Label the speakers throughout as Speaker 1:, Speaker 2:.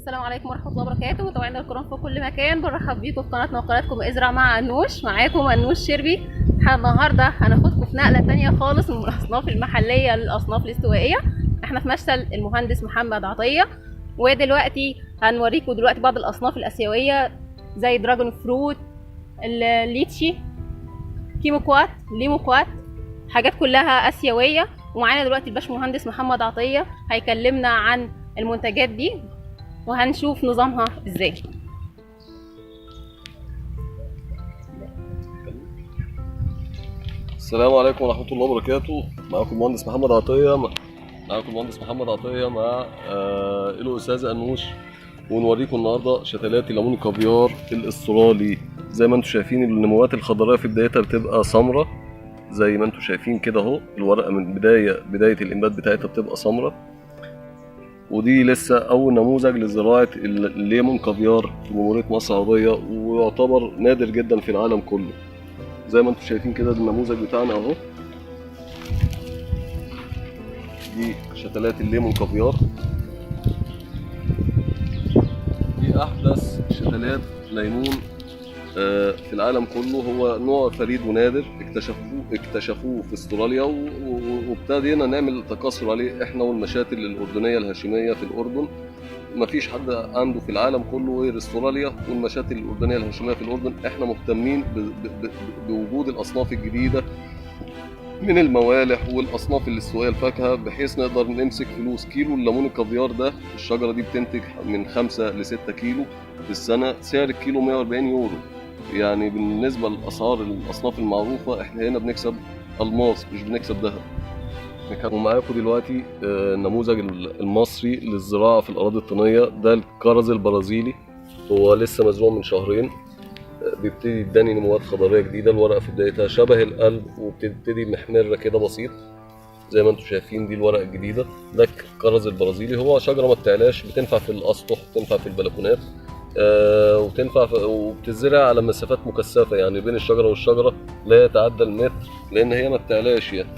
Speaker 1: السلام عليكم ورحمة الله وبركاته. متابعينا الكرام في كل مكان، برحب بيكم في قناتنا وقناتكم ازرع مع انوش. معاكم انوش شربي. احنا النهارده هناخدكم في نقله تانية خالص من الاصناف المحلية للاصناف الاستوائيه. احنا في مشتل المهندس محمد عطية، ودلوقتي هنوريكم دلوقتي بعض الاصناف الاسيوية زي dragon fruit، الليتشي، كيموكوات، ليموكوات، حاجات كلها اسيوية. ومعانا دلوقتي الباشمهندس محمد عطية هيكلمنا عن المنتجات دي وهنشوف نظامها ازاي.
Speaker 2: السلام عليكم ورحمة الله وبركاته. معاكم المهندس محمد عطية، معاكم المهندس محمد عطية مع الأستاذ أنوش، ونوريكم النهاردة شتلات الليمون الكافيار الأسترالي. زي ما انتم شايفين النموات الخضراء في بدايتها بتبقى سمرة، زي ما انتم شايفين كده اهو، الورقة من بداية الإنبات بتاعتها بتبقى سمرة. ودي لسه أول نموذج لزراعة الليمون كافيار في جمهورية مصر العربية، ويعتبر نادر جدا في العالم كله. زي ما انتم شايفين كده النموذج بتاعنا اهو، دي شتلات الليمون كافيار، دي احدث شتلات ليمون في العالم كله. هو نوع فريد ونادر، اكتشفوه في استراليا، وابتدينا نعمل تكاثر عليه احنا والمشاتل الاردنية الهاشمية في الاردن. مفيش حد عنده في العالم كله غير استراليا والمشاتل الاردنية الهاشمية في الاردن. احنا مهتمين بوجود الاصناف الجديدة من الموالح والاصناف الاستوائيه الفاكهة، بحيث نقدر نمسك فلوس. كيلو الليمون الكافيار ده الشجرة دي بتنتج من 5 ل 6 كيلو في السنة، سعر الكيلو 140 يورو. يعني بالنسبة للاسعار الاصناف المعروفة احنا هنا بنكسب الماس مش بنكسب ذهب. ومعاكم دلوقتي النموذج المصري للزراعة في الاراضي الطينيه، ده الكرز البرازيلي، هو لسه مزروع من شهرين، بيبتدي يداني نموات خضريه جديدة. الورقة في بدايتها شبه القلب وبتبتدي محمرة كده بسيط، زي ما انتم شايفين دي الورقة الجديدة. ده الكرز البرازيلي، هو شجرة ما بتعلاش، بتنفع في الاسطح، بتنفع في البلكونات، وتنفع وبتزرع على مسافات مكثفة، يعني بين الشجرة والشجرة لا يتعدى المتر، لان هي ما بتعلاش يعني.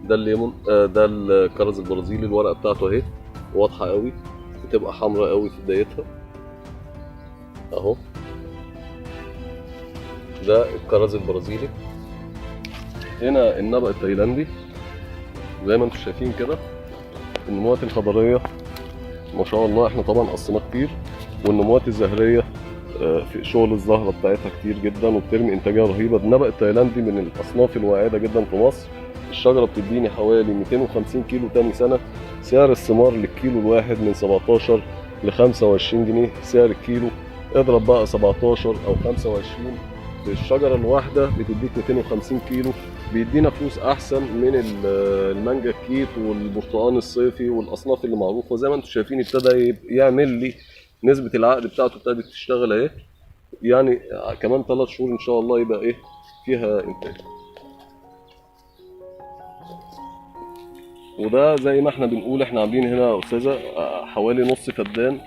Speaker 2: ده الليمون، ده الكرز البرازيلي، الورقة بتاعته اهي واضحة قوي، بتبقى حمراء قوي في بدايتها اهو. ده الكرز البرازيلي. هنا النبق التايلاندي، زي ما انتم شايفين كده النموات الخضريه ما شاء الله، احنا طبعا قصيناه كتير، والنموات الزهريه في شغل الزهرة بتاعتها كتير جدا وبترمي انتاجية رهيبة. النبق التايلاندي من الاصناف الواعدة جدا في مصر. الشجرة بتديني حوالي 250 كيلو تاني سنة. سعر الثمار للكيلو الواحد من 17 ل 25 جنيه سعر الكيلو. اضرب بقى 17 او 25 في الشجرة الواحدة بتديك 250 كيلو، بيدينا فلوس احسن من المانجا الكيت والبرتقان الصيفي والاصناف اللي معروفة. زي ما انتم شايفين ابتدى يعمل لي نسبه العقد بتاعته ابتدت تشتغل اهي، يعني كمان 3 شهور ان شاء الله يبقى ايه فيها انتاج. وده زي ما احنا بنقول، احنا عاملين هنا يا استاذه حوالي نص فدان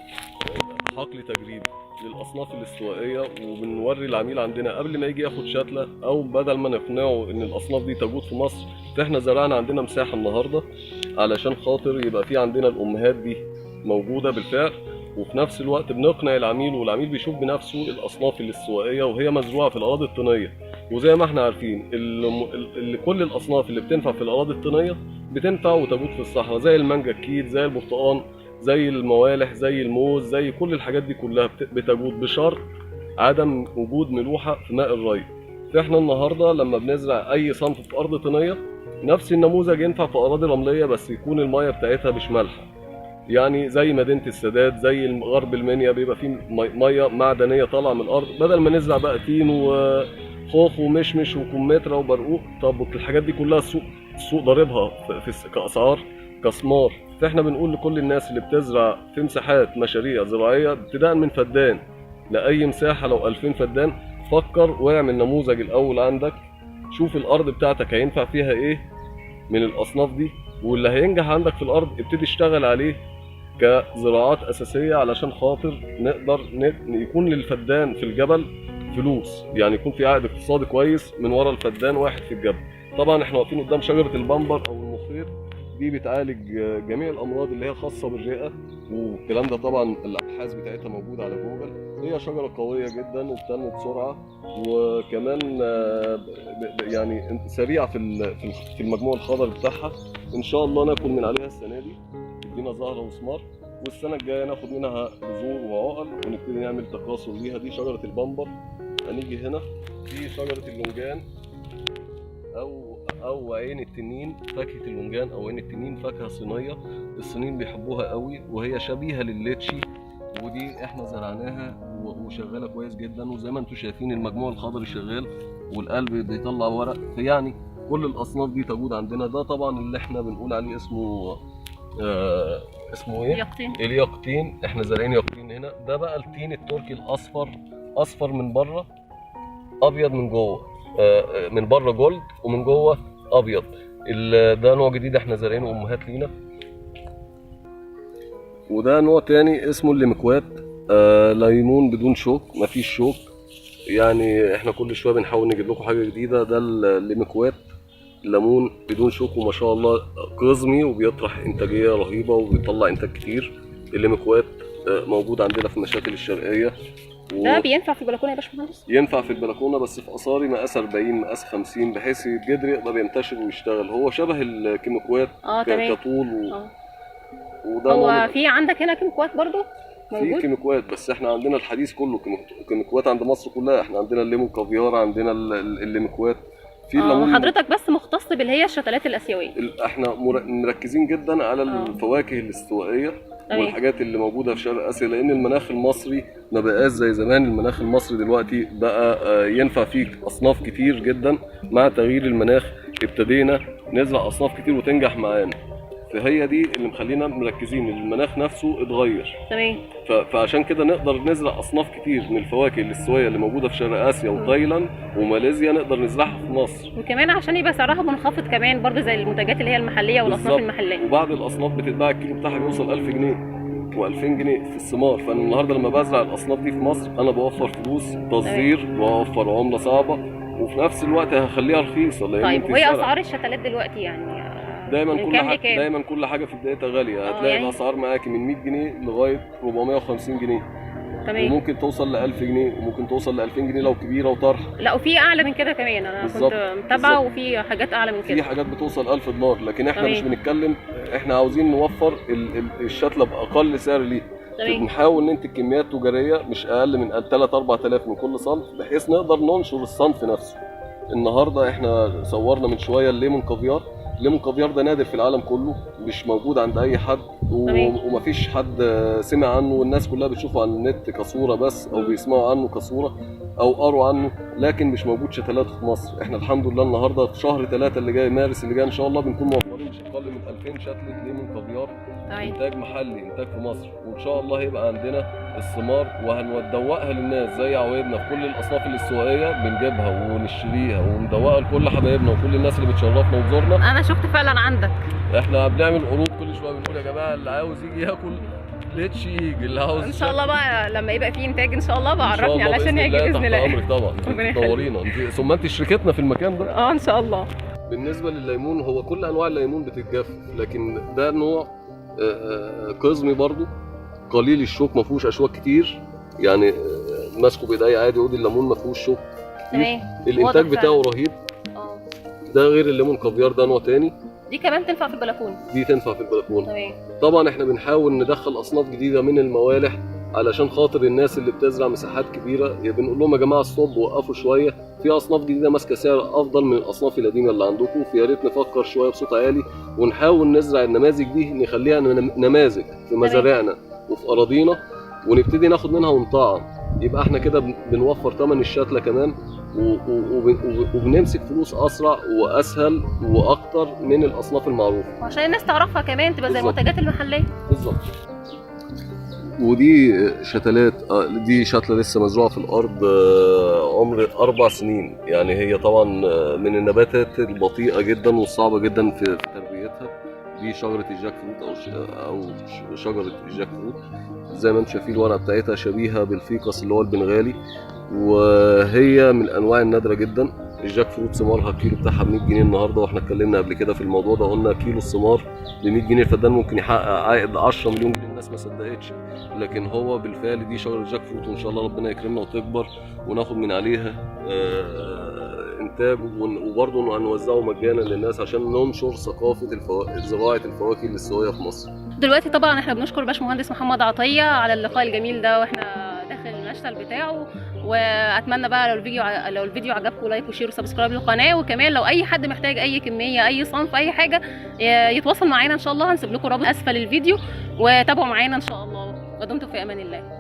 Speaker 2: حقل تجريبي للاصناف الاستوائيه، وبنوري العميل عندنا قبل ما يجي ياخد شتله، او بدل ما نقنعه ان الاصناف دي تجود في مصر، فاحنا زرعنا عندنا مساحة النهارده علشان خاطر يبقى في عندنا الامهات دي موجودة بالفعل، وفي نفس الوقت بنقنع العميل، والعميل بيشوف بنفسه الاصناف الاستوائيه وهي مزروعة في الاراضي الطينيه. وزي ما احنا عارفين اللي كل الاصناف اللي بتنفع في الاراضي الطينيه بتنفع وتجود في الصحراء، زي المانجا الكيت، زي البرتقان، زي الموالح، زي الموز، زي كل الحاجات دي كلها بتجود بشرط عدم وجود ملوحه في ماء الري. فاحنا النهارده لما بنزرع اي صنف في ارض طينيه، نفس النموذج ينفع في اراضي رمليه، بس يكون المية بتاعتها مش مالحة، يعني زي مدينة السادات، زي غرب المنيا، بيبقى فيه مية معدنية طالعه من الارض. بدل ما نزرع بقى تين وخوخ ومشمش وكمثرى وبرقوق، طب الحاجات دي كلها السوق ضاربها في كاسعار كثمار. فاحنا بنقول لكل الناس اللي بتزرع في مساحات مشاريع زراعية ابتداء من فدان لاي مساحة، لو 2000 فدان، فكر واعمل نموذج الاول عندك، شوف الارض بتاعتك هينفع فيها ايه من الاصناف دي، واللي هينجح عندك في الارض ابتدي اشتغل عليه كزراعات اساسية، علشان خاطر نقدر يكون للفدان في الجبل فلوس، يعني يكون في عائد اقتصادي كويس من ورا الفدان واحد في الجبل. طبعا احنا واقفين قدام شجرة البمبر او المخيط، دي بتعالج جميع الامراض اللي هي خاصة بالرئه، والكلام ده طبعا الابحاث بتاعتها موجودة على جوجل. هي شجرة قوية جدا وبتنمو بسرعة، وكمان يعني سريعة في المجموع الخضري بتاعها. ان شاء الله ناكل من عليها السنة دي، تدينا زهره وثمار، والسنة الجاية ناخد منها بذور وعقل ونبتدي نعمل تكاثر ليها. دي شجرة البمبر. هنيجي هنا في شجرة اللونجان او عين التنين، فاكهة اللونجان او عين التنين، فاكهة صينية، الصينيين بيحبوها قوي، وهي شبيهه للليتشي، ودي احنا زرعناها وشغالة كويس جدا. وزي ما انتم شايفين المجموع الخضري شغال والقلب بيطلع ورق، فيعني كل الاصناف دي تجود عندنا. ده طبعا اللي احنا بنقول عليه اسمه اسمه ايه؟
Speaker 1: يقطين.
Speaker 2: اليقطين، احنا زارعين يقطين هنا. ده بقى التين التركي الاصفر، اصفر من بره ابيض من جوه، من بره gold ومن جوه ابيض. ده نوع جديد احنا زارعينه امهات لينا. وده نوع تاني اسمه الليمكوات، ليمون بدون شوك، مفيش شوك، يعني احنا كل شوية بنحاول نجيب لكم حاجة جديدة. ده الليمكوات، ليمون بدون شوك، وما شاء الله قزمي وبيطرح انتاجية رهيبة وبيطلع انتاج كتير. الليمكوات موجود عندنا في المشاتل الشرقية.
Speaker 1: ده بينفع في البلكونه يا باشمهندس؟
Speaker 2: ينفع في البلكونه، بس في قصاري مقاس 40 مقاس 50، بحيث الجدر يقدر ينتشر ويشتغل. هو شبه الكيميكوات كطول وده
Speaker 1: هو في عندك هنا كيميكوات برضو موجود؟
Speaker 2: في كيميكوات، بس احنا عندنا الحديث كله كيميكوات عند مصر كلها. احنا عندنا الليمون كافيار، عندنا الليمكوات،
Speaker 1: في الليمون. حضرتك بس مختص باللي هي الشتلات الاسيوية.
Speaker 2: احنا مركزين جدا على الفواكه الاستوائيه والحاجات اللي موجودة في شرق اسيا، لان المناخ المصري ما بقاش زي زمان. المناخ المصري دلوقتي بقى ينفع فيه اصناف كتير جدا. مع تغيير المناخ ابتدينا نزرع اصناف كتير وتنجح معانا، فهي دي اللي مخلينا مركزين. المناخ نفسه اتغير،
Speaker 1: تمام،
Speaker 2: فعشان كده نقدر نزرع اصناف كتير من الفواكه الاستوائيه اللي موجودة في شرق اسيا وتايلاند وماليزيا، نقدر نزرعها في مصر،
Speaker 1: وكمان عشان يبقى سعرها منخفض كمان برضه زي المنتجات اللي هي المحلية والاصناف المحلية.
Speaker 2: وبعض الاصناف بتتباع الكيلو بتاعها بيوصل 1000 جنيه و2000 جنيه في الثمار. فانا النهارده لما بزرع الاصناف دي في مصر انا بوفر فلوس تصدير، بوفر عمله صعبة، وفي نفس الوقت هخليها رخيصة. لان
Speaker 1: طيب وهي اسعار الشتلات دلوقتي يعني
Speaker 2: دايما كل حاجة في بدايتها غالية. هتلاقي يعني الاسعار معاكي من 100 جنيه لغاية 450 جنيه، تمام، وممكن توصل ل 1000 جنيه، وممكن توصل ل 2000 جنيه لو كبيرة وطرح.
Speaker 1: لا وفي اعلى من كده كمان، انا كنت متابعه وفي حاجات اعلى من كده،
Speaker 2: في حاجات بتوصل 1000 دولار. لكن احنا مش بنتكلم، احنا عاوزين نوفر الشتله باقل سعر ليه. بنحاول ننتج كميات تجارية مش اقل من 3 4000 من كل صنف، بحيث نقدر ننشر الصنف نفسه. النهارده احنا صورنا من شوية الليمون كافيار. الليمون كافيار ده نادر في العالم كله، مش موجود عند اي حد، ومفيش حد سمع عنه، والناس كلها بتشوفه على النت كصوره بس، او بيسمعوا عنه كصوره او قروا عنه، لكن مش موجود شتلات في مصر. احنا الحمد لله النهارده في شهر 3 اللي جاي، مارس اللي جاي ان شاء الله، بنكون موفرين مش اقل من 2000 شتله ليمون كافيار، انتاج محلي، انتاج في مصر. وان شاء الله هيبقى عندنا الثمار وهندوقها للناس زي عوايدنا في كل الاصناف الاستوائيه، بنجيبها ونشتريها وندوقها لكل حبايبنا وكل الناس اللي بتشرفنا وتزورنا.
Speaker 1: انا شفت فعلا عندك،
Speaker 2: احنا بنعمل عروض كل شوية، بنقول يا جماعة اللي عاوز يجي ياكل ليتش يجي، اللي عاوز
Speaker 1: ان شاء الله بقى لما يبقى في انتاج ان شاء الله بعرفني علشان اجي باذن الله.
Speaker 2: امرك طبعا، تنورينا ثم انت شركتنا في المكان ده.
Speaker 1: ان شاء الله.
Speaker 2: بالنسبة للليمون، هو كل انواع الليمون بتتجفف، لكن ده نوع قزمي برضو، قليل الشوك، ما فيهوش اشواك كتير، يعني ماسكه بايديا عادي. ودي الليمون ما فيهوش شوك كتير، الانتاج بتاعه رهيب. ده غير الليمون كافيار، ده نوع تاني.
Speaker 1: دي كمان تنفع في البلكونه،
Speaker 2: دي تنفع في البلكونه. تمام. طبعا احنا بنحاول ندخل اصناف جديدة من الموالح علشان خاطر الناس اللي بتزرع مساحات كبيرة، بنقول لهم يا جماعة stop، وقفوا شوية، في اصناف جديدة ماسكه سعر افضل من الاصناف القديمة اللي عندكم، فيا ريت نفكر شوية بصوت عالي ونحاول نزرع النماذج دي، نخليها نماذج في مزارعنا وفي اراضينا، ونبتدي ناخد منها ونطعم. يبقى احنا كده بنوفر ثمن الشتله كمان، وبنمسك فلوس اسرع واسهل واكتر من الاصناف المعروفة،
Speaker 1: عشان الناس تعرفها كمان، تبقى زي المنتجات المحلية
Speaker 2: بالظبط. ودي شتلات، دي شتله لسه مزروعة في الارض، عمر 4 سنين، يعني هي طبعا من النباتات البطيئة جدا والصعبه جدا في تربيتها. دي شجرة الجاك فروت او شجرة الجاك فروت، زي ما انتم شايفين الورقة بتاعتها شبيهه بالفيكس اللي هو البنغالي، وهي من الانواع النادرة جدا. الجاك فروت ثمارها الكيلو بتاعها ب 100 جنيه النهارده، واحنا اتكلمنا قبل كده في الموضوع ده، قلنا كيلو الثمار ب 100 جنيه الفدان ممكن يحقق عائد 10 مليون جنيه. الناس ما صدقتش، لكن هو بالفعل دي شجرة جاك فروت، وان شاء الله ربنا يكرمنا وتكبر وناخد من عليها انتاج، وبرضه هنوزعه مجانا للناس عشان ننشر ثقافة زراعة الفواكه الاستوائيه في مصر.
Speaker 1: دلوقتي طبعا احنا بنشكر باشمهندس محمد عطية على اللقاء الجميل ده واحنا داخل المشتل بتاعه، واتمنى بقى لو الفيديو عجبكم like و share و subscribe للقناة، وكمان لو اي حد محتاج اي كمية اي صنف اي حاجة يتواصل معانا ان شاء الله، هنسيب لكم رابط اسفل الفيديو، وتابعوا معانا ان شاء الله، ودمتم في امان الله.